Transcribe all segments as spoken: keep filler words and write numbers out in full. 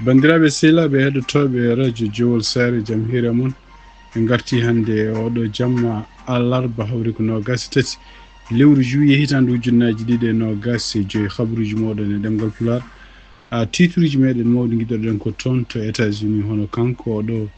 Banndiraaɓe sehilaaɓe heɗotooɓe radio Jowol Saare, jam hiire mon. En ngartii hannde e ooɗo jamma alarba, hawri ko noogaas e tati lewru juillet hitaande ujunnaaji ɗiɗi e noogaas e joy. Habruuji mooɗon e ɗemngal Pulaar. A, titruuji meɗen mawɗi ngiɗoɗen ko toon to États-Unis, hono kanko oɗo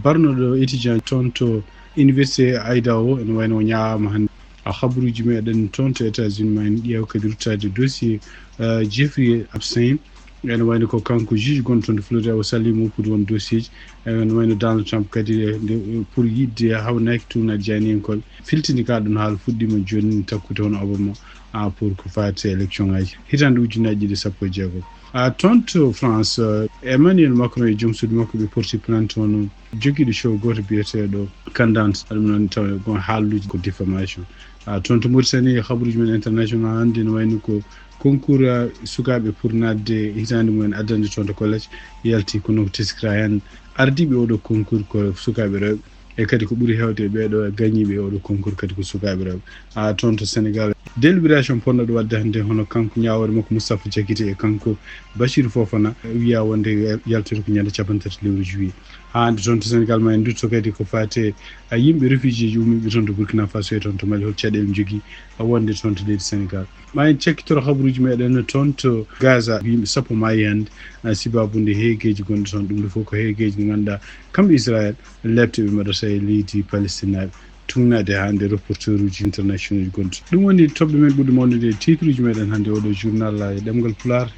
barnoɗo étudiant toon to Université Idaho, ene wayno o ñaawaama hannde. A, habruuji meɗen toon to États-Unis, ma en ƴeew kadi ruttaade dossier, a, Jeffrey Epstein. Ene wayno ko kanko juge gonɗo toon to Florida, o salliima woppude won dossier ji. Ene wayno Donald Trump kadi, e, nde, pour yiɗde hawnaaki tuunaade janiyankooɓe, filtini ka ɗum haala fuɗɗiima jooni takkude hono Obama, a, pour ko faati élection ngaji hitaande ujunnaaji ɗiɗi e sappo e jeego. A, toon to France, a, Emmanuel Macron e joom suudu makko ɓe porti plainte hono jogiiɗo show gooto biyeteeɗo Candance, ɗum noon taw ko haalluuji ko diffamation. A, toon to Mauritanie, habruuji men international hannde ne wayno ko concours, a, sukaaɓe pour naatde hitaande mumen addande toon to collège yalti, kono ko teskira heen ardiiɓe oɗo concours ko sukaaɓe rewɓe. E kadi ko ɓuri heewde e ɓeeɗo gañiiɓe e oɗo concours kadi ko sukaaɓe rewɓe. A, toon to Sénégal, délibération ponnoɗo waɗde hannde, hono kanko ñaawoore makko Moustapha Diakité e kanko Bachir Fofana, wiya wonde yaltoto ko ñande cappanɗe tati lewru juillet. Haa hannde toon to Sénégal ma en ndutto kadi ko faate, a, yimɓe réfugié ji ummiiɓe toon to Burkina Faso e toon to Mali, hol caɗeele njogii, a, wonde toon to leydi Sénégal. Ma en cakkitoro habruuji meɗen toon to Gaza, yimɓe sappo maayi hannde, a, sibaabu nde heegeeji gonɗi toon. Ɗum ɗo fof ko heegeeji ɗi ngannduɗaa kamɓe Israël lepte ɓe mbaɗata e leydi Palestinaaɓe, tugnaade haa nde reporteruuji internationauji gonɗi. Ɗum woni toɓɓe men ɓurɗe mawnude e titruuji meɗen hannde oɗo journal e ɗemngal Pulaar.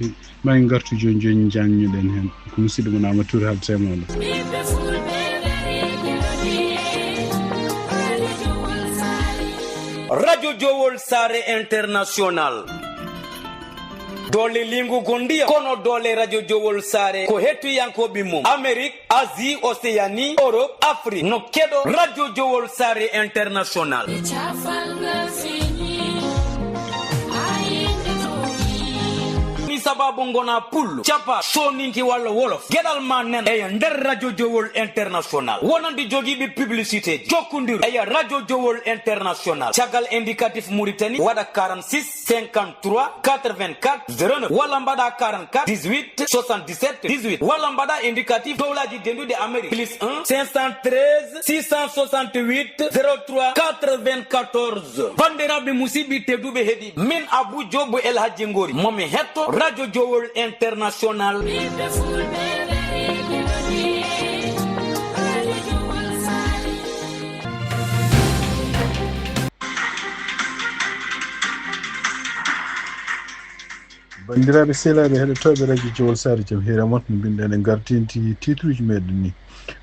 Ma en ngartu jooni jooni, njaññoɗen heen. Ko musidɗo mon Amadou Touré haalta e mooɗon. Radio Jowol Saare International. Doole liingu ko ndiyam, kono doole Radio Jowol Saare ko hettiyankooɓe mum. Amérique, Asie, Océanie, Europe, Afrique. No keɗo Radio Jowol Saare International. Ni sababu ngona pullo, capa, soninke walla wolof. Geɗal ma nen e nder Radio Jowol International. Wonande jogiiɓe publicité, jokkondiru e Radio Jowol International. Caggal indicatif Mauritanie, waɗa quarante-six, cinquante-trois, quatre-vingt-quatre, zéro neuf, walla mbaɗa quarante-quatre, dix-huit, soixante-dix-sept, dix-huit, walla mbaɗa indicatif dowlaji denduɗi Amérique, plus un, cinq cent treize, six cent soixante-huit, zéro trois, quatre-vingt-quatorze. Bandiraɓe musidɓe tedduɓe heɗi, min Abou Diop El Hadji Ngori, momi hetto Radio Jowol International. Banndiraaɓe sehilaaɓe heɗotooɓe Radio Jowol Saare, jam hiire mon, no mbinɗen e gardinti titruuji meɗen ni.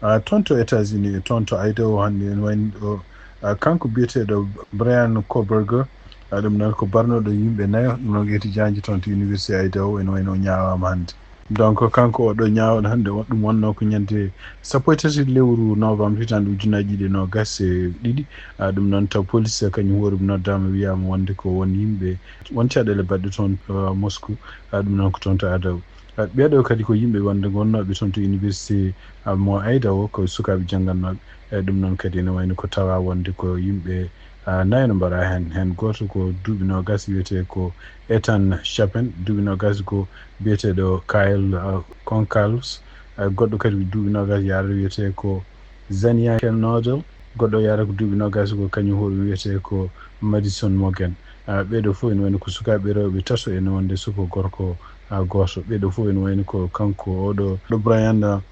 A, toon to États-Unis e toon to Idaho hannde, ene wayno ɗo, a, kanko biyeteeɗo Bryan Kohberger, a, ɗum noon ko barnoɗo yimɓe nayo, ɗum noon ko étudiant ji toon to Université Idaho, ene wayno o ñaawaama hannde. Donc, kanko oɗo ñaawɗo hannde, o, ɗum wonnoo ko ñande sappo e tati lewru novembre hitaande ujunnaaji ɗiɗi e noogaas e ɗiɗi. A, ɗum noon taw police kañum hoore mum noddaama, wiyaama wonde ko won yimɓe, won caɗeele baɗɗe toon, a, Moscou, a, ɗum noon ko toon to Idaho. A, ɓeeɗo kadi ko yimɓe wonde ngonnooɓe toon to université, a, mo Idaho, ko sukaaɓe janngannooɓe. E ɗum noon kadi ene wayno ko tawa wonde ko yimɓe, a, nayo no mbaɗa heen. Heen gooto ko duuɓi noogaas, wiyetee ko Ethan Chapin, duuɓi noogaas ko biyeteeɗo Kyle, a, Goncalves. A, goɗɗo kadi ko duuɓi noogaas yaarata wiyetee ko Zania Knodel, goɗɗo yaarata ko duuɓi noogaas ko kañum hoore wiyetee ko Madison Morgan. A, ɓeeɗo fof ene wayno ko sukaaɓe rewɓe tato, ene wonde suko gorko, a, gooto. Ɓeeɗo fof ene wayno ko kanko oɗo, ɗo Bryan, a,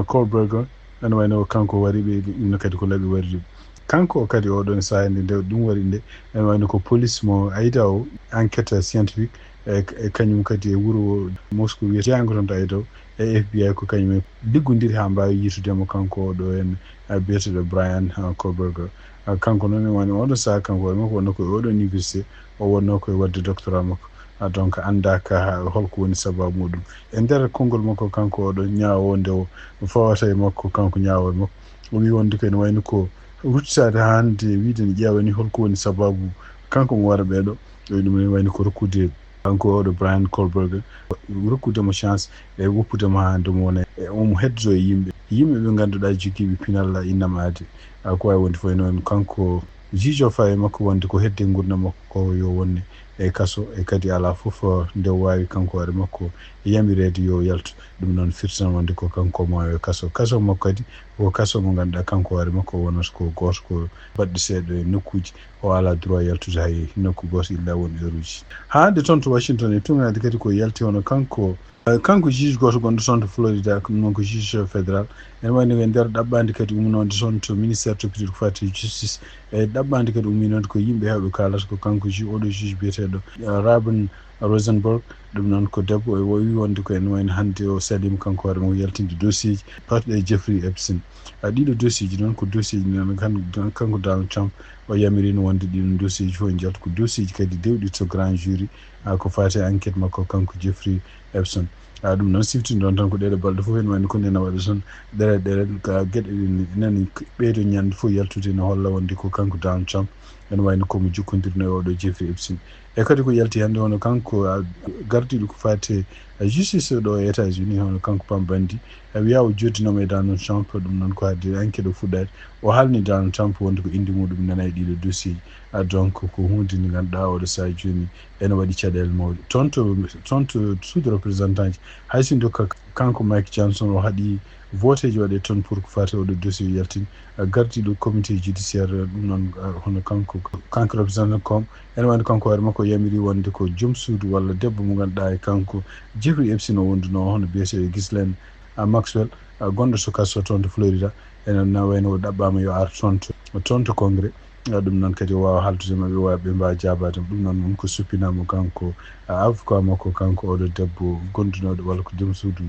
Kohberger, ene wayno ko kanko waɗi ɓe, ɗum kadi ko laɓi waɗi ɗum. Kanko kadi oɗon sahaa nde, nde ɗum waɗi nde, ene wayno ko police mo Idaho, enquête scientifique, e, e kañum kadi e wuro Moscou wiyetee ko toon to Idaho, e F B I ko kañum en liggondiri haa mbaawi yiitude mo kanko oɗo en, a, biyeteeɗo Bryan, a, Kohberger. A, kanko noon ene wayno oɗon sahaa kanko waɗi makko wonno ko e oɗo université, o wonnoo ko e waɗde doctorat makko. A, donc anndaaka haa holko woni sababu muɗum. E nder konngol makko kanko oɗo ñaawoowo nde o fawata e makko, kanko ñaawoowo e makko, o wii wonde ko ene wayno ko ruttitaade haa hannde wiide ne ƴeewa ni holko woni sababu kanko mo waɗa ɓeeɗo. O wii ɗum ene wayno ko rokkude kanko oɗo Bryan Kohberger, rokkude mo chance e woppude mo haa hannde mo wona e omo heddoto e yimɓe. Yimɓe ɓe ngannduɗaa jogiiɓe pinal innama aade. A, ko waawi wonde fof ene wayno kanko juge o fawi e makko wonde ko hedde nguurndam makko ko yo wonne e kaso, e kadi alaa fof nde waawi kanko hoore makko yamireede yo yaltu. Ɗum noon firti tan wonde ko kanko maayo e kaso. Kaso makko kadi ko kaso mo ngannduɗaa kanko hoore makko wonata ko gooto ko baɗɗo seeɗa e nokkuuji, o alaa droit yaltude hay nokku gooto illa won heure uji. Haa hannde toon to Washington e tuuminaade kadi ko yalti hono kanko, eh, kanko juge gooto gonɗo toon to Florida, ko ɗum noon ko juge fédéral. Ene wayno e nder ɗaɓɓaande kadi umminoonde toon to ministère toppitiiɗo ko faati e justice, e ɗaɓɓaande kadi umminoonde ko yimɓe heewɓe kaalata ko kanko ju-, oɗo juge biyeteeɗo, eh, Robin Rosenberg. Ɗum noon ko debbo, o wi wonde ko ene wayno hannde o saliima kanko hoore mum yaltinde dossier ji baɗɗo e Jeffrey Epstein. A ɗiɗo dossier ji noon ko dossier ji noon kan-, kanko Donald Trump o yamirino wonde ɗiɗon dossier ji fof en jaltu ko dossier ji kadi dewɗi to grand jury, a, ko faati e enquête makko kanko Jeffrey Epstein. A, ɗum noon sifti ɗon tan ko ɗeɗo balɗe fof ene wayno ko nena waɗa tan ɗere ɗere ka geɗe ɗe nani ɓeydo ñande fof yaltude ne holla wonde ko kanko Donald Trump ene wayno komo jokkondirno e oɗo Jeffrey Epstein. E kadi ko yalti hannde hono kanko, a, gardiiɗo ko faati e justice ɗo e États-Unis, hono kanko Pam Bondi, a wiya o joddinooma e Donald Trump, ɗum noon ko haade enquête o fuɗɗaade. O haalni Donald Trump wonde ko innde muɗum nana e ɗiɗo dossier ji. A, donc ko huunde nde ngannduɗaa oɗo sahaa jooni ene waɗi caɗeele mawɗe. Toon to, toon to suudu représentant ji, hay sinno ka-, kanko Mike Johnson o haɗi voteeji waɗe toon pour ko faati oɗo dossier yaltin, a, gardiiɗo comité judiciaire, ɗum noon, a, hono kanko, kanko représentant com, ene wayno kanko hoore makko yamiri wonde ko joom suudu walla debbo mo ngannduɗaa e kanko Jeffrey Epstein o wonduno, hono biyeteeɗo Ghislaine, a, Maxwell, a, gonɗo to kaso toon to Florida, ene na wayno o ɗaɓɓaama yo ar toon to, toon to Congrès. A, ɗum noon kadi o waawa haaldude maɓɓe, waawa ɓe mbaawa jaabaade mo. Ɗum noon won ko suppinaama kanko, a, avocat makko kanko oɗo debbo gondunooɗo walla ko joom suudu,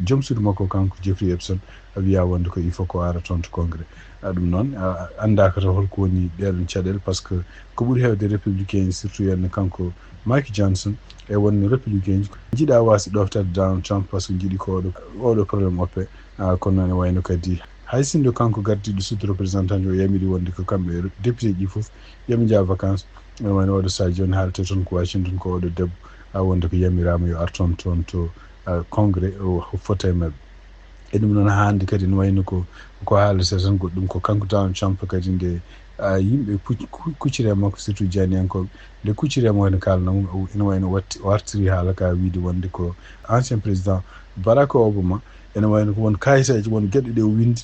joom suudu makko kanko Jeffrey Epstein, a, wiya wonde ko il faut ko ara toon to Congrès. A, ɗum noon, a, anndaaka to holko woni ɗeɗon caɗeele, par ce que ko ɓuri heewde républicain, surtout en kanko Mike Johnson, e wonno républicain ji, jiɗa waasde ɗoftade Donald Trump, par ce que jiɗi ko oɗo, oɗo problème oppe. A, kono noon ene wayno kadi hay sinno kanko gardiiɗo suudu représentant o yamiri wonde ko kamɓe e député ji fof yoɓe njaha vacances, ene wayno oɗo sahaa jooni haalte toon ko Washington ko oɗo debbo, a, wonde ko yamiraama yo ar toon, toon to, a, Congrès o, o fota e maɓɓe. E ɗum noon hannde kadi ne wayno ko, ko haalata tan ko ɗum ko kanko Donald Trump kadi nde, a, yimɓe puc-, ku-, kucciri e makko, surtout janiyankooɓe, nde kucciri e makko ene kaalna mum, o, ene wayno watti, o artiri haala ka wiide wonde ko ancien président Barack Obama, ene wayno ko won kayitaaji, won geɗe ɗe o winndi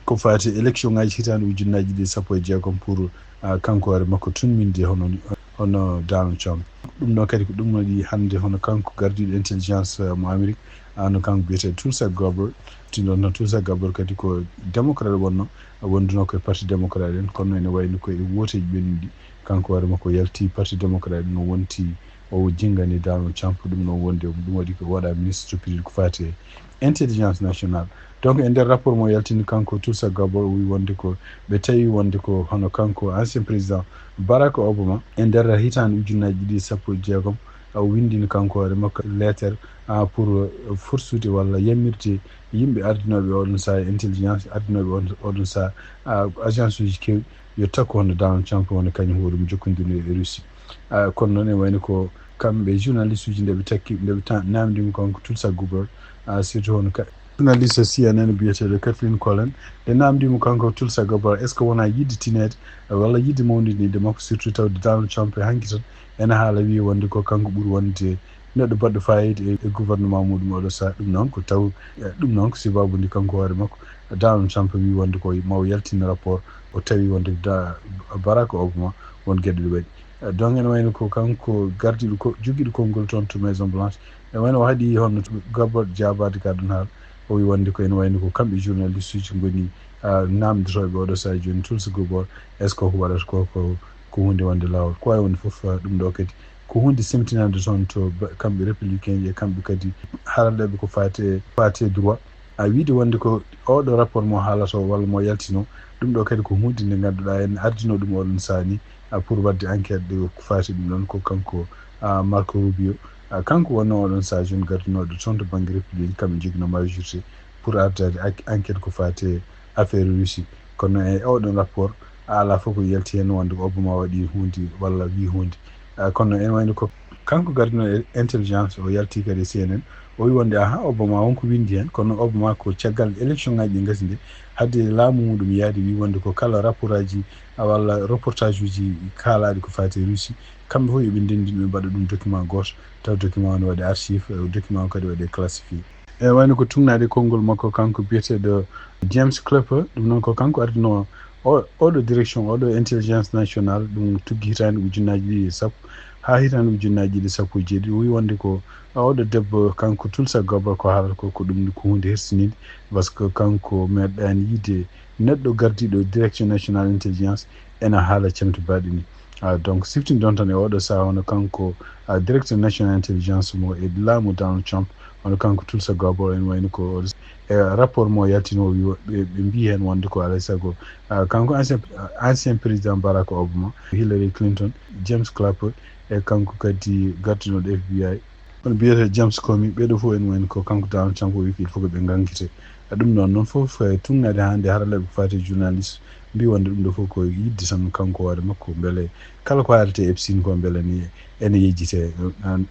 ko faati e élection ngaji hitaande ujunnaaji ɗiɗi e sappo e jeegom pour, a, kanko hoore makko tunminde hono, hono Donald Trump. Ɗum ɗon kadi ko ɗum waɗi hannde hono kanko gardiiɗo intelligence, a, mo Amérique, a, no kanko biyeteeɗo Tulsa Gabbard. Tinɗon tan Tulsa Gabbard kadi ko démocrate wonno, wonduno ko e parti démocrate en, kono ene wayno ko e wooteeji ɓennuɗi. Kanko hoore makko yalti parti démocrate en, o wonti o jinngani Donald Trump, ɗum noon wonde ɗum waɗi ko waɗa ministre toppitiiɗo ko faati e intelligence nationale. Donc e nder rapport mo yaltini kanko Tulsa Gabbard, o wi wonde ko ɓe tawi wonde ko hono kanko ancien président Barack Obama e nder hitaande ujunnaaji ɗiɗi e sappo e jeegom, o winndini kanko hoore makko lettre, a, pour, a, forsude walla yamirde yimɓe ardinooɓe oɗon sahaa e intelligence, ardinooɓe on, oɗon sahaa, a, agence uji keewɗi yo takku hono Donald Trump woni kañum hoore mum jokkondirde e Russie. A, kono noon ene wayno ko kamɓe journaliste uji nde ɓe takki, nde ɓe ta-, namdimo kanko Tulsa Gabbard, a, surtout hono ka-, journaliste C N N biyeteeɗo Kathleen Cullen, nde namdimo kanko Tulsa Gabbard, est-ce que wona yiɗde tineede, a, walla yiɗde mawninde innde makko, surtout tawde Donald Trump e hanki tan ene haala wi wonde ko kanko ɓuri wonde neɗɗo baɗɗo fayida e, e gouvernement muɗum oɗo sahaa. Ɗum noon ko taw, e, ɗum noon ko sababu nde kanko hoore makko Donald Trump wi wonde ko ma o yaltin rapport, o tawi wonde da-, Barack Obama won geɗe ɗe waɗi. E, donc ene wayno ko kanko gardiiɗo ko jogiiɗo konngol toon to Maison Blanche. E wayno o haɗi hono Gabbard jaabaade ka ɗon haala. O wi wonde ko ene wayno ko kamɓe journaliste uji ngoni, a, namdotooɓe oɗo sahaa jooni Tulsa Gabbard. Est-ce que ko waɗata ko, ko, ko huunde wonde laawol? Ko waawi wonde fof, a, ɗum ɗo kadi ko huunde semtinaande toon to ba-, kamɓe républicain ji e kamɓe kadi haralleeɓe ko faati e, faati e droit. A wiide wonde ko oɗo rapport mo haalata o walla mo yaltino, ɗum ɗo kadi ko huunde nde ngannduɗaa en ardino ɗum oɗon sahaa ni, a, pour waɗde enquête ɗo ko faati ɗum ɗon ko kanko, a, Marco Rubio, a, kanko wonno oɗon sahaa jooni gardinooɗo toon to bannge république kamɓe joginoo majorité pour ardaade ak-, enquête ko faati e affaire Russie. Kono e oɗon rapport, a, alaa fof ko yalti heen wonde ko Obama waɗi huunde walla wii huunde. A, kono ene wayno ko kanko gardinooɗo e intelligence o yalti kadi e C N N, o wi wonde aha, Obama won ko winndi heen, kono Obama ko caggal élection ngaji ɗi ngasi nde, haade laamu muɗum yaade wi wonde ko kala rapport aji, a, walla reportage uji kaalaaɗi ko faati e Russie, Kamɓe fof yo ɓe ndenndin, ɓe mbaɗa ɗum document gooto, taw document o no waɗi archive, document o kadi waɗi classifié. E wayno ko tugnaade konngol makko kanko biyeteeɗo James Clapper, ɗum noon ko kanko ardinoo o, oɗo direction, oɗo intelligence nationale, ɗum tuggi hitaande ujunnaaji ɗiɗi e sappo haa hitaande ujunnaaji ɗiɗi e sappo e jeeɗiɗi. O wi wonde ko oɗo debbo kanko Tulsa Gabbard ko haalata ko, ko ɗum ko huunde hersiniinde, parce que kanko meeɗaani yiide neɗɗo gardiiɗo direction nationale intelligence ena haala cemte baaɗe ni. Ah, donc, siftinɗon tan e oɗo saha, hono kanko, ah, directeur national intelligence mo e laamu Donald Trump, hono kanko Tulsa Gabbard, en wayno ko e rapport mo yaltino, o wi ɓe, ɓe mbi heen wonde ko alay sago, ah, kanko ancien, ancien président Barack Obama, Hillary Clinton, James Clapper, e kanko kadi gardiiɗo F B I, kono biyetee James Comey, ɓeeɗo fof en wayno ko kanko Donald Trump o wi ko il faut que ɓe ngangkite. E ɗum noon, noon fof, e tugnaade hannde haralleeɓe ko faati e journaliste mbi wonde ɗum ɗo fof ko yiɗde tan kanko hoore makko, mbele kala ko haaletee Epstein ko mbele ni ene yejjitee, an,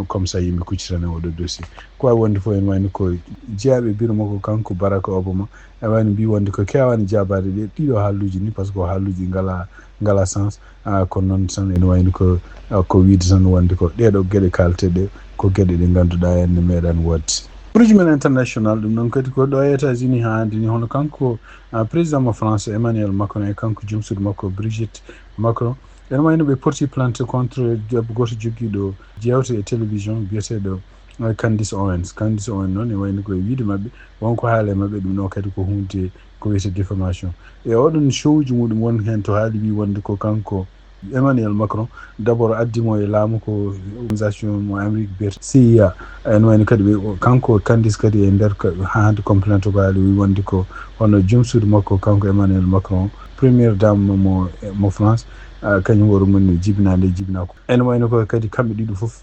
comme ça yimɓe kuccitane oɗo dossier. Ko waawi wonde fof en wayno ko jeyaaɓe bureau makko kanko Barack Obama, e wayno mbi wonde ko keewaani jaabaade ɗe, ɗiɗo haalluuji ni, parce que ko haalluuji ngala, ngala sens. Ah, kono noon tan ene wayno ko, ah, ko wiide tan wonde ko ɗeeɗo geɗe kaaletee ɗe, ko geɗe ɗe ngannduɗaa en ne meeɗaani woodde. Bureauji men international, ɗum noon kadi ko ɗo e États-Unis haa hannde ni, hono kanko, ah, président mo France, Emmanuel Macron, e kanko joom suudu makko, Brigitte Macron, ene wayno ɓe porti plainte contre debbo gooto jogiiɗo jeewte e télévision biyeteeɗo, eh, Candace Owens. Candace Owens noon, e wayno ko e wiide maɓɓe, wonko haale maɓɓe, ɗum ɗo kadi ko huunde ko wiyetee diffamation. E oɗon show uji muɗum won heen to haali wi wonde ko kanko Emmanuel Macron, d'abord addi mo e laamu ko organisation mo Amérique biyetee C I A. En wayno kadi ɓe, kanko Candace kadi e nder ka, haa hannde complainte ko haali wi wonde ko hono joom suudu makko kanko Emmanuel Macron, première dame mo, mo France, ah, kañum hoore mum ne jibinaa nde jibinaa ko. En wayno ko kadi kamɓe ɗiɗo fof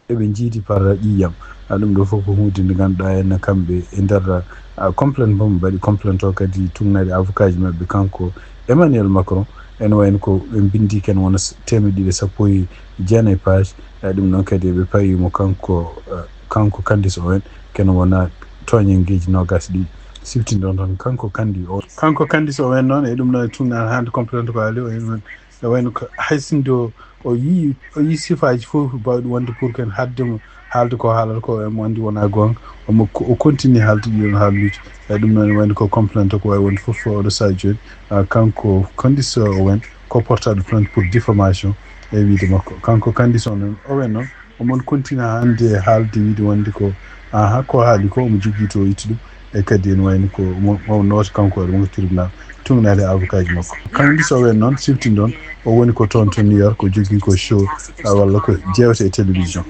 eɓe njiidi par ƴiiƴam. Ah, ɗum ɗo fof ko huunde nde ngannduɗaa en kamɓe e nder, ah, complainte mo ɓe mbaɗi, complainte o kadi tugnaade avocat ji maɓɓe kanko Emmanuel Macron, ene wayno ko ɓe mbinndi ken wona s-, teemedde ɗiɗi e sappo e jeenayi page. Eh, ɗum noon kadi eɓe pawi mo kanko, eh, kanko Candace Owens, ken wona tooñanngeeji noogaas ɗiɗi. Siftinɗon tan kanko Candace Owens. Kanko Candace Owens noon, e ɗum ɗo e tugnaade hannde complainte ko haali o, e wayno ko hay sinno o yii, o yii sifaaji fof baawɗi wonde pour ken haɗde mo haalde ko haalata ko, omo anndi wonaa goonga, omo ko, o continue haalde ɗiɗon haalluuji. E ɗum noon, wayno ko complainte ko waawi wonde fof, oɗo sahaa jooni, ah, kanko Candace Owens ko portaaɗo plainte pour diffamation e wiide makko. Kanko Candace Owens noon, omon continue hannde haalde wiide wonde ko, aha, ko haali ko omo jogii to o itti ɗum. E kadi ene wayno ko mo, mo nooti kanko e wonko tribunal, tugnaade avocat ji makko. Candace Owens noon, siftinɗon, o woni ko toon to New York, o jogii ko show, ah, walla ko jeewte e télévision.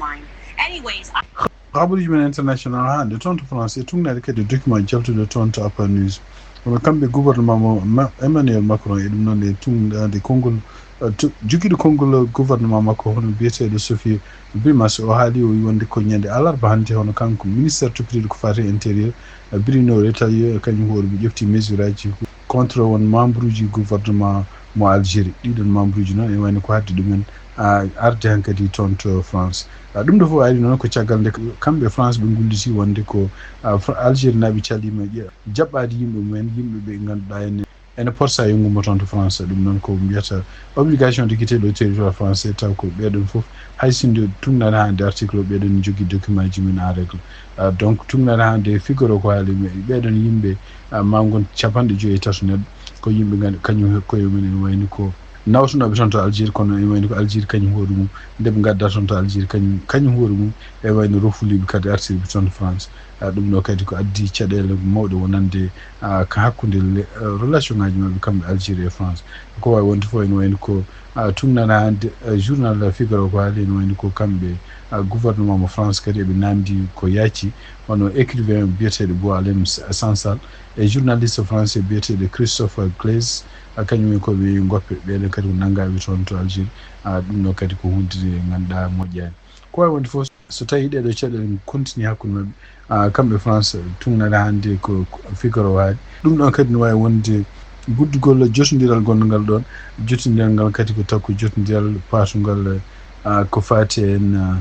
Habaruuji men international hannde toon to France, e tugnaade kadi document jaltuɗo toon to Apple News. Kono kamɓe gouvernement mo Ma-, Emmanuel Macron, e ɗum noon e tugnaade konngol, eh, to-, jogiiɗo konngol gouvernement makko hono biyeteeɗo Sophie Primas, o haali o wi wonde ko ñande alarba hannde hono kanko ministère toppitiiɗo ko faati e intérieur, eh, Bruno Retailleau, e kañum hoore mum ƴefti mesure aji contre won membre uji gouvernement mo Algérie. Ɗiɗon membre uji noon e wayno ko haddi ɗumen, ah, arde hankadi toon to France. Ah, ɗum ɗo fof ari noon ko caggal nde kamɓe France ɓe ngulliti wonde ko, ah, Fra-, Algérie naaɓe caliima ƴe-, jaɓɓaade yimɓe mumen, yimɓe ɓe ngannduɗaa en ene porsa e ngummo toon to France. Ɗum noon ko mbiyata obligation de quitter le territoire français, taw ko ɓeeɗon fof, hay sinno tugnaade haa hannde article o, ɓeeɗon ne njogii document ji mum en règle. Ah, donc tugnaade haa hannde Figaro ko haali, ɓeeɗon yimɓe, ah, ma ngon capanɗe joyi e tato neɗɗo, ko yimɓe nganndu-, kañum koye mum en wayno ko nawtunooɓe toon to Algérie, kono ene wayno ko Algérie kañum hoore mum, nde ɓe ngaddaa toon to Algérie kañum, kañum hoore mum, e wayno rofuliiɓe kadi artirɓe toon to France. Ah, ɗum ɗo kadi ko addi caɗeele mawɗe wonande, ah, ka hakkunde le-, ah, relation ngaji maɓɓe kamɓe Algérie e France. Ko waawi wonde fof ene wayno ko, ah, tugnaade hannde, ah, journal Figaro ko haali ene wayno ko kamɓe, ah, gouvernement mo France kadi eɓe naamndi ko yaaci, hono écrivain biyeteeɗo Boualem S-, Sansal e journaliste français biyeteeɗo Christophe Glaise, ah, kañum en ko ɓe ngoppe, ɓeeɗo kadi ko nanngaaɓe toon to Algérie. Ah, ɗum ɗo kadi ko huunde nde ngannduɗaa moƴƴaani. Ko waawi wonde fof, so tawii ɗee ɗoo caɗeele continue hakkunde maɓɓe, ah, kamɓe France, tugnaade hannde ko, ko Figaro waɗi. Ɗum ɗoon kadi ne waawi wonde guddugol jotondiral gonngal ɗoon. Jotondiral ngal kadi ko takko jotondiral paatungal, ah, ko faati en, ah,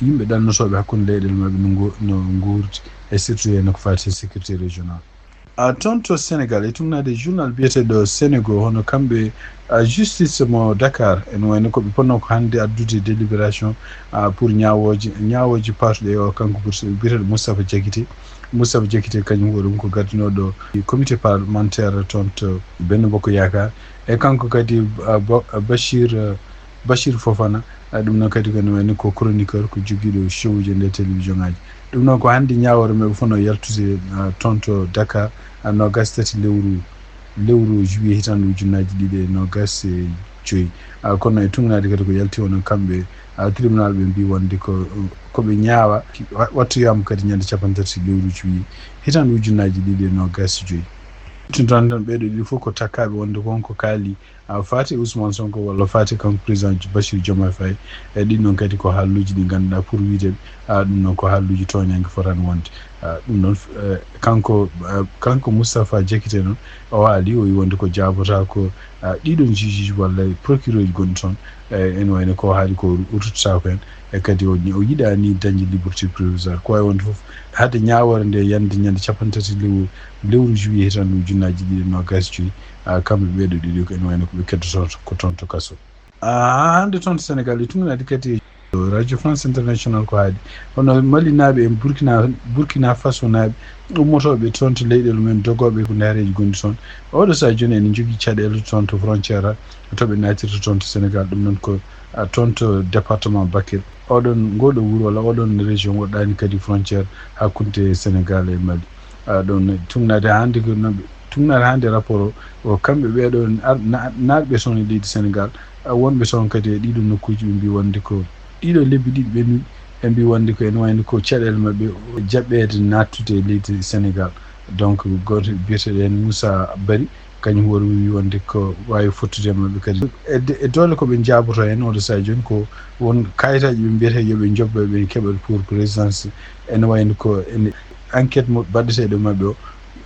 yimɓe ɗannotooɓe hakkunde leyɗeele maɓɓe no ngo-, no nguurdi, e surtout heen ko faati e sécurité régionale. A toon to Sénégal, e tugnaade journal biyeteeɗo Sénégal, hono kamɓe a justice mo Dakar, ene wayno ko ɓe ponno ko hannde addude délibération a pour ñaawooje, ñaawooje paatuɗe o kanko biyeteeɗo Moustapha Diakité. Moustapha Diakité kañum woni ɗum ko gardinooɗo comité parlementaire toon to Benno Bokk Yaakaar. E kanko kadi a, Ba-, a Bachir, a Bachir Fofana, a ɗum noon kadi ko ene wayno ko chroniqueur, ko jogiiɗo showuji e nder télévision ngaji. Ɗum noon ko hannde ñaawoore maɓɓe fof no yaltude a, toon to Dakar, a, noogaas tati lewru, lewru juillet hitaande ujunnaaji ɗiɗi e noogaas e joyi. A, kono e tugnaade kadi ko yalti wonno kamɓe a, tribunal ɓe mbi wonde ko, ko ɓe ñaawa, wa-, wattoyaama kadi ñande cappanɗe tati lewru juillet hitaande ujunnaaji ɗiɗi e noogaas e joyi. Tintan tan ɓeeɗo ɗiɗi fof ko takkaaɓe wonde ko won ko kaali a, faati Ousmane Sonko walla faati kanko président Bassirou Diomaye Faye. E ɗin noon kadi ko haalluuji ɗi ngannduɗaa pour wiide a, ɗum noon ko haalluuji tooñaange fotani wonde. A, ɗum noon, e, kanko, e, kanko Moustapha Diakité noon, o haali, o wi wonde ko jaabota ko a, ɗiɗon juge walla procureur gonɗi toon, e, ene wayno ko haali ko ruttataako heen. E kadi o, o yiɗaani dañde liberté provisoire. Ko wayi wonde fof, hade ñaawoore nde yande ñande cappanɗe tati lewru, lewru juillet hitaande ujunnaaji ɗiɗi e noogaas e joyi, a, kamɓe ɓeeɗo ɗiɗo ko ene wayno ko ɓe keddoto ko toon to kaso. A, haa hannde toon to Sénégal, e tugnaade kadi e Radio France International ko haali. Hono Malinaaɓe en, Burkina, Burkina Faso naaɓe, ummotooɓe toon to leyɗeele mumen, dogooɓe ko ndaareeji gonɗi toon. Oɗo sahaa jooni ene njogii caɗeele toon to frontière, to ɓe naatirta toon to Sénégal, ɗum noon ko, a, toon to département Bakel. Oɗon, ngoo ɗoo wuro walla oɗon région woɗɗaani kadi frontière hakkunde Sénégal e Mali. A, ɗon tugnaade hannde ko no ɓe, tugnaade hannde rapport o, o kamɓe ɓeeɗo ar-, na-, naatɓe toon e leydi Sénégal, a, wonɓe toon kadi e ɗiɗo nokkuuji, ɓe mbi wonde ko ɗiɗo lebbi ɗiɗi ɓennuɗi, ɓe mbi wonde ko ene wayno ko caɗeele maɓɓe o jaɓɓeede naattude e leydi Sénégal. Donc, gooto biyeteeɗo heen Moussa Bari, kañum woni wi wonde ko waawi fottude e maɓɓe kadi. E de-, e doole ko ɓe njaaboto heen oɗo sahaa jooni ko won kayitaaji ɓe mbiyata yo ɓe njobbo, ɓe keɓa pour présidence. Ene wayno ko ene enquête mo baɗeteeɗo maɓɓe o,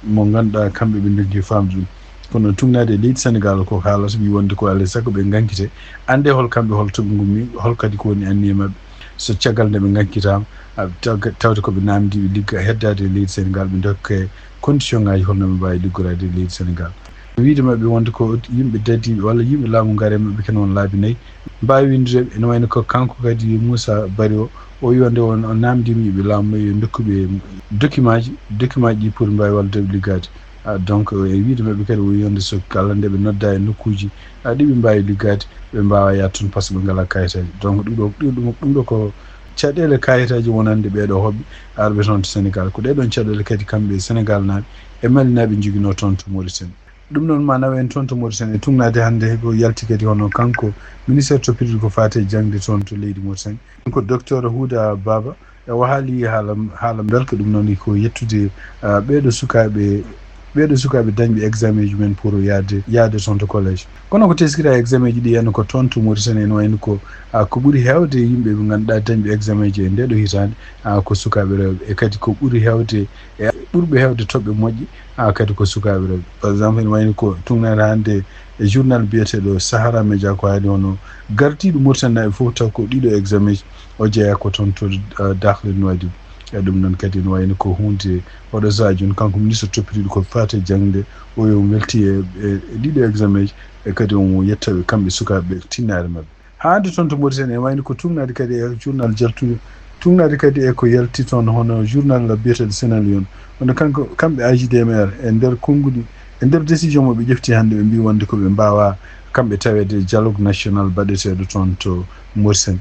mo ngannduɗaa kamɓe ɓe ndonki faamde ɗum. Kono tugnaade e leydi Sénégal ko haalata wi wonde ko alaa e sago ɓe ngankite, annde hol kamɓe hol to ɓe ngummi, hol kadi ko woni anniye maɓɓe. So caggal nde ɓe ngankitaama, a, taw-, tawde ko ɓe naamndiiɓe ligga heddaade e leydi Sénégal, ɓe ndokke condition ngaji holno ɓe mbaawi liggoraade e leydi Sénégal. Wiide maɓɓe wonde ko yimɓe dadiiɓe walla yimɓe laamu ngare maɓɓe kene won laabi nayi mbaawi winndude ɓe. Ene wayno ko kanko kadi Moussa Bari o, o wi wonde on, on naamndiima yimɓe laamu ɓe yo ndokku ɓe document ji, document ji ɗi pour mbaawi wallude ɓe liggaade. A, donc, e wiide maɓɓe kadi o wi wonde so kala nde ɓe nodda e nokkuuji, a, ɗi ɓe mbaawi liggaade, ɓe mbaawa yaade toon par ce que ɓe ngalaa kayitaaji. Donc, ɗum ɗo, ɗum, ɗum, ɗum ɗo ko caɗeele kayitaaji wonande ɓeeɗo hoɓɓe arɓe toon to Sénégal. Ko ɗee ɗoon caɗeele kadi kamɓe Sénégal naaɓe e Mali naaɓe njoginoo toon to Mauritanie. Ɗum noon ma naw en toon to Mauritanie, e tugnaade hannde ko yalti kadi hono kanko ministre toppitooɗo ko faati e jaŋde toon to leydi Mauritanie. Ko docteur Houda Baba, e o haali haala, haala mbelka ɗum noon ko yettude, a, ɓeeɗo sukaaɓe, ɓeeɗo sukaaɓe dañɓe examen ji men pour yaade, yaade toon to collège. Kono ko teskiraa examen ji ɗi en ko toon to Mauritanie ene wayno ko, a, ko ɓuri heewde yimɓe ɓe ngannduɗaa dañɓe examen ji e ndee ɗo hitaande, a, ko sukaaɓe rewɓe. E kadi ko ɓuri heewde, e ɓurɓe heewde toɓɓe moƴƴe, a, kadi ko sukaaɓe rewɓe. Par exemple, ene wayno ko tugnaade hannde e journal biyeteeɗo Sahara Média ko haali hono gardiiɗo Mauritanie naaɓe fof taw ko ɗiɗo examen ji o jeyaa ko toon to, a, Dakhla Nouadhibou. E ɗum noon kadi ene wayno ko huunde oɗo sahaa jooni kanko ministre toppitiiɗo ko faati e jaŋde o yo welti e, e, e ɗiɗo examen ji e kadi omo yetta ɓe kamɓe sukaaɓe ɓe tinnaare maɓɓe. Haa hannde toon to Mauritanie, e wayno ko tugnaade kadi e journal jaltuɗo, tugnaade kadi e ko yalti toon, hono journal biyeteeɗo Sénélion. Hono kanko, kamɓe A J D M R, e nder konnguɗi, e nder décision mo ɓe ƴefti hannde, ɓe mbi wonde ko ɓe mbaawaa kamɓe taweede e dialogue national baɗeteeɗo toon to Mauritanie.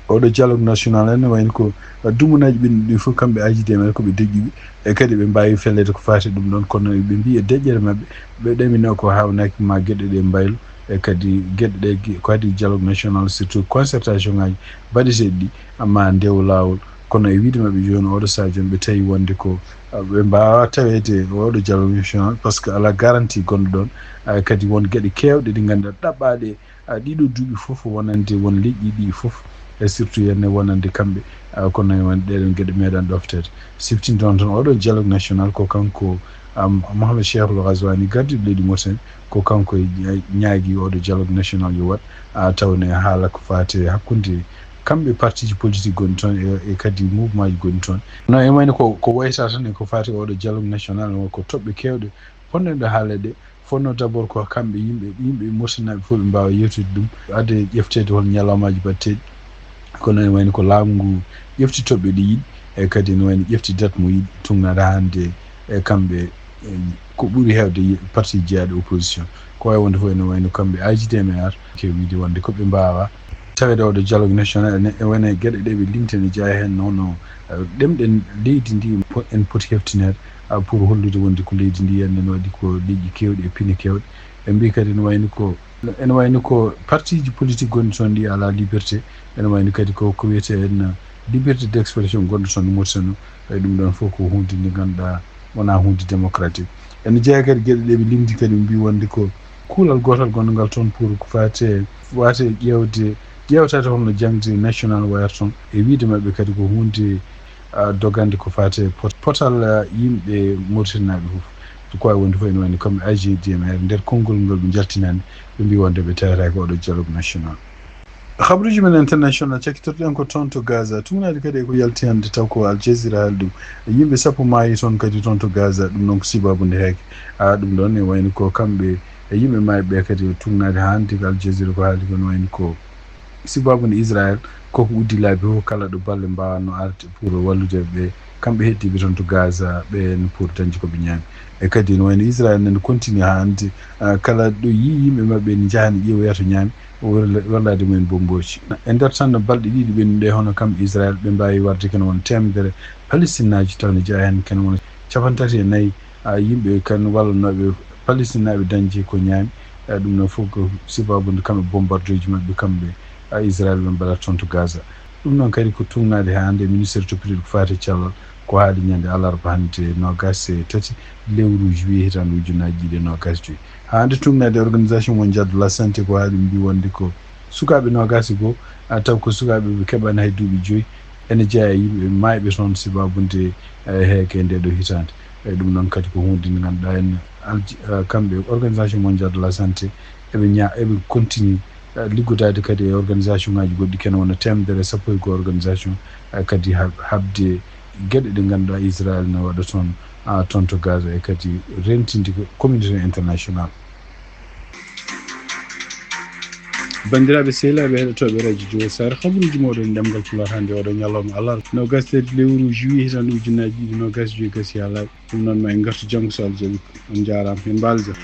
Oɗo dialogue national ene wayno ko dumunaaji ɓennuɗi ɗi fof kamɓe A J D M R ko ɓe deƴƴuɓe, e kadi ɓe mbaawi felleede ko faati ɗum ɗoon, kono ɓe mbi e deƴƴere maɓɓe, ɓe ɗaminoo ko haawnaaki ma geɗe ɗe mbaylo, e kadi geɗe ɗe gi-, ko adi dialogue national, surtout concertation ngaji baɗeteeɗi ɗi, amma ndew laawol. Kono e wiide maɓɓe jooni oɗo sahaa jooni ɓe tawi wonde ko, a, ɓe mbaawa taweede e oɗo dialogue national par ce que alaa garantie gonɗo ɗoon. A, kadi won geɗe keewɗe ɗe ngannduɗaa ɗaɓɓaaɗe, a, ɗiɗo duuɓi fof wonande won leƴƴi ɗi fof, e surtout henne wonande kamɓe, a, kono e won ɗeɗon geɗe meeɗan ɗofteede. Siftintoon toon oɗo dialogue national ko kanko, am, Mohamed Cheikhul Ghazouani, gardiiɗo leydi Mauritanie, ko kanko e ña-, ñaagi oɗo dialogue national yo waɗ, a, tawne haala ko faati e hakkunde kamɓe partiji politique gonɗi toon e, e kadi mouvement ji gonɗi toon. No e wayno ko, ko wayata tan e ko fati oɗo dialogue national o, ko toɓɓe kewɗe ponnoɗe haalede. Fonno d'abord ko kamɓe yimɓe, yimɓe Mauritanie fof ɓe mbawa yewtude ɗum, adde ƴefteede hol ñalawmaaji batteɗi. Kono ene wayno ko laamu ngu ƴefti toɓɓe ɗe yiɗi, e kadi ene wayno ƴefti date mo yiɗi tugnaade hannde. E kamɓe, e ko ɓuri heewde ye-, parti jeyaaɗo opposition. Ko wawi wonde fof ene wayno kamɓe A J D M R ke wiide wonde ko ɓe mbawa tawede oɗo dialogue national ene, e wone geɗe ɗe ɓe limti ene jeeya heen, nono, eh, ɗemɗe leydi ndi po-, en poti heftineede, ah, pour hollude wonde ko leydi ndi enen waɗi ko leƴƴi kewɗi e pine kewɗe. Ɓe mbi kadi ene wayno ko, ene wayno ko partiji politique gonɗi toon ɗi ala liberté, ene wayno kadi ko, ko wiyete en liberté d'expression gonɗo toon e Mauritanie. E ɗum ɗon fof ko hunde nde ngannduɗaa wona hunde démocratique. Ene jeeya kadi geɗe ɗe ɓe limti kadi ɓe mbi wonde ko kuulal gootal gonɗo ngal toon pour ko fate, wate ƴeewde, ƴeewtade holno jaŋde national wayata toon. E wiide maɓɓe kadi ko hunde, ah, dogande ko fate pot-, potal, ah, yimɓe Mauritanie naaɓe fof. Ko wawi wonde fof ene wayno kamɓe A J D M R nder konngol ngol ɓe jaltinani, ɓe mbi wonde ɓe tawetake oɗo dialogue national. Habruji men international cakkitorɗen ko toon to Gaza. Tugnaade kadi e ko yalti hannde taw ko Al Jazeera haali ɗum. Yimɓe sappo maayi toon kadi toon to Gaza. Ɗum noon ko sibabu nde heeke. A ɗum ɗon e wayno ko kamɓe e yimɓe maayɓe ɓe kadi tugnaade hannde ko Al Jazeera ko haali ko no wayno ko sibabu nde Israël koko uddi laabi fof kala ɗo balle mbawanno arde pour wallude ɓe. Kamɓe heddiiɓe toon to Gaza ɓe no pour dañde ko ɓe ñaami. E kadi no wayno Israël nene continue hannde, ah, kala ɗo yi yimɓe maɓɓe ne njahani ƴeewoya to ñaami. Walla-, wallaade mumen bommbooji. E nder tan no balɗe ɗiɗi ɓennuɗe, hono kam Israël, ɓe mbaawi warde kene wona teemedere Palestinnaaji, taw ne jeyaa heen kene wona capanɗe tati e nayi, a, yimɓe kan wallannooɓe Palestinnaaɓe dañde ko ñaami. A, ɗum noon fof ko sababu nde kamɓe bombardeuji maɓɓe kamɓe, a, Israël ɓe mbaɗata toon to Gaza. Ɗum noon kadi ko tugnaade haa hannde ministre to piɗel ko faati e cellal, ko haali ñande alarba hannde noogaas e tati lewru juillet hitaande ujunnaji ɗiɗi e noogaas e joyi. Haa hannde tugnaade Organisation Mondiale de la Santé ko haali mbi wonde ko sukaaɓe noogaas e goo, a, taw ko sukaaɓe ɓe keɓaani hay duuɓi joyi, ene jeyaa e yimɓe maayɓe toon sababu nde, e, heeke nde ɗo hitaande. E ɗum noon kadi ko huunde nde ngannduɗaa en alji-, a, kamɓe Organisation Mondiale de la Santé eɓe ña-, eɓe continue, a, liggodaade kadi e organisation ngaji goɗɗi kene wona teemedere e sappo e goo organisation, a, kadi ha-, haɓde geɗe ɗe ngannduɗaa Israël ne waɗa toon, a, toon to Gaza e kadi rentinde ko communauté international. Banndiraaɓe sehilaaɓe heɗotooɓe radio Djibo Sar, habaruuji mooɗon e ɗemngal Pulaar hannde oɗo ñalawma alarba noogaas e tati lewru juillet hitaande ujunnaji ɗiɗi noogaas e joyi gasi haa laaɓi. Ɗum noon ma en ngartu janngo so Allah jaɓi. On njaaraama, en mbaal jam.